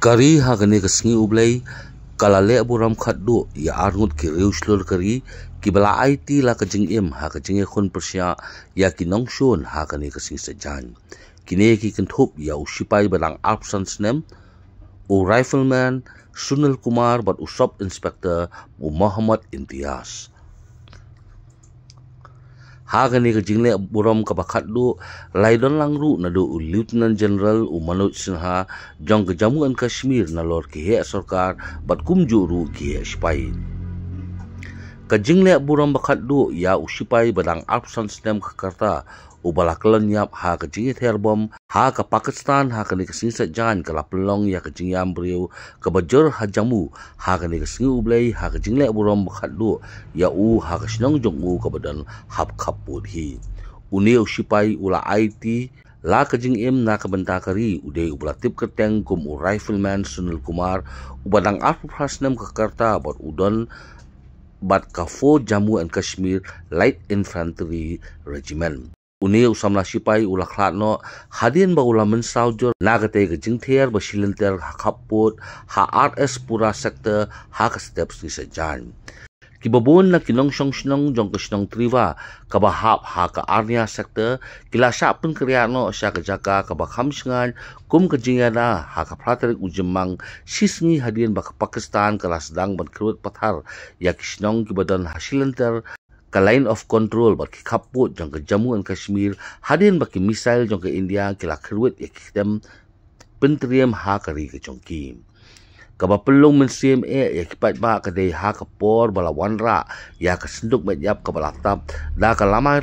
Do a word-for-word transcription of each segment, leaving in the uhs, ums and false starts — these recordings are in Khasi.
Ka ri ha kane ka sngi U Blei ka la leh burom khatduh ïa arngut ki riewshlur ka ri kiba la aiti la ka jingim ha ka jingïakhun pyrshah ïa ki nongshun ha kane ka sngi Saitjaiñ. Kine ki kynthup ïa u sipai ba dang arphew san snem, u Rifleman Sunil Kumar bad u Sub Inspector u Mohammad Imtiaz. Ha kane ka jingleh burom kaba khatduh la ïadon lang ruh naduh u Lieutenant General u Manoj Sinha jong ka Jammu and Kashmir nalor ki heh sorkar bad kumjuh ruh ki heh sipai. Ka jingleh burom ba khatduh ïa u sipai ba dang arphew san snem ka rta uba la kyllon ïap ha ka jingïather bom ha ka Pakistan ha kane ka sngi Saitjaiñ ka la pynlong ïa ka jingïam briew kaba jur ha Jammu ha kane ka sngi U Blei ha ka jingleh burom ba khatduh ïa u ha ka shnong jong u kaba don hap khappud hi. Une u sipai u la aiti la ka jingim na ka bynta ka ri u dei uba la tip kyrteng kum u Rifleman Sunil Kumar uba dang arphew phra snem ka rta bad u don bad ka four Jammu and Kashmir Light Infantry Regiment. Une u samla sipai u la khlad noh hadien ba u la mynsaw jur na katei ka jingther ba shilynter ha khappud ha R S Pura sector ha ka step sngi Saitjaiñ. Kiba bun na ki nongshong shnong jong ka shnong Triva kaba hap ha ka Arnia sector ki la shah pynkriah noh sha ka jaka kaba kham shngaiñ kum ka jingïada ha ka phra tarik u Jymmang, shi sngi hadien ba ka Pakistan ka la sdang ban kyrwit pathar ïa ki shnong kiba don ha shilynter ka Line of Control bad ki khappud jong ka Jammu and Kashmir hadien ba ki missile jong ka India ki la kyrwit ïa ki ktem pyntriem ha ka ri ka jong ki. Kaba pynlong mynsiem eh ïa ki paidbah ka dei ha ka por ba la wanrah ïa ka synduk met ïap kaba la tap da ka lamai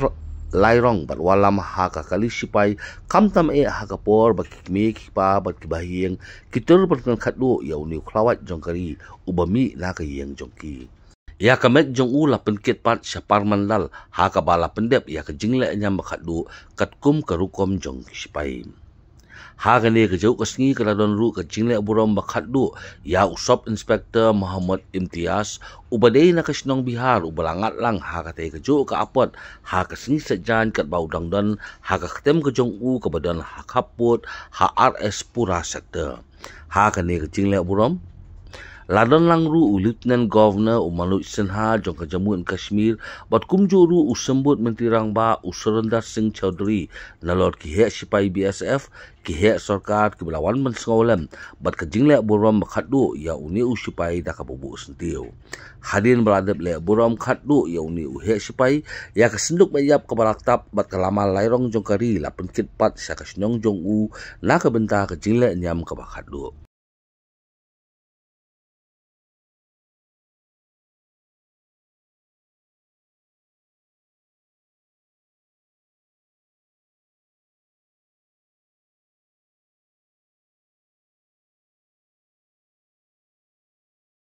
lairong bad wallam ha ka kali sipai, khamtam eh ha ka por ba ki kmie ki kpa bad ki bahaïing ki tur ban kren khatduh ïa une u khlawait jong ka ri uba mih na ka ïing jong ki. Ïa ka met jong u la pynkit pat sha Parmandal ha kaba la pyndep ïa ka jingleh niam ba khatduh katkum ka rukom jong ki sipai. Ha kane ka jong ka sngi ka la don ruh ka jingleh burom ba khatduh ïa u Sub Inspector Mohammad Imtiaz uba dei na ka shnong Bihar uba la ngat lang ha katei ka jong ka apot ha ka sngi Saitjaiñ katba u dang don ha ka ktem ka jong u kaba don ha khappud ha R S Pura sector. Ha kane ka jingleh burom la don lang ruh u Lieutenant Governor u Manoj Sinha jong ka Jammu and Kashmir bad kumjuh ruh u Symbud Myntri Rangbah u Surinder Singh Chowdhury nalor ki heh sipai B S F, ki heh sorkar kiba la wan ban sngewlem bad ka jingleh burom ba khatduh ïa une u sipai da kaba buh syntiew. Hadien ba la dep leh burom khatduh ïa une u heh sipai, ïa ka synduk met ïap kaba la tap bad ka lamai lairong jong ka ri la pynkit pat sha ka shnong jong u na ka bynta ka jingleh niam kaba khatduh.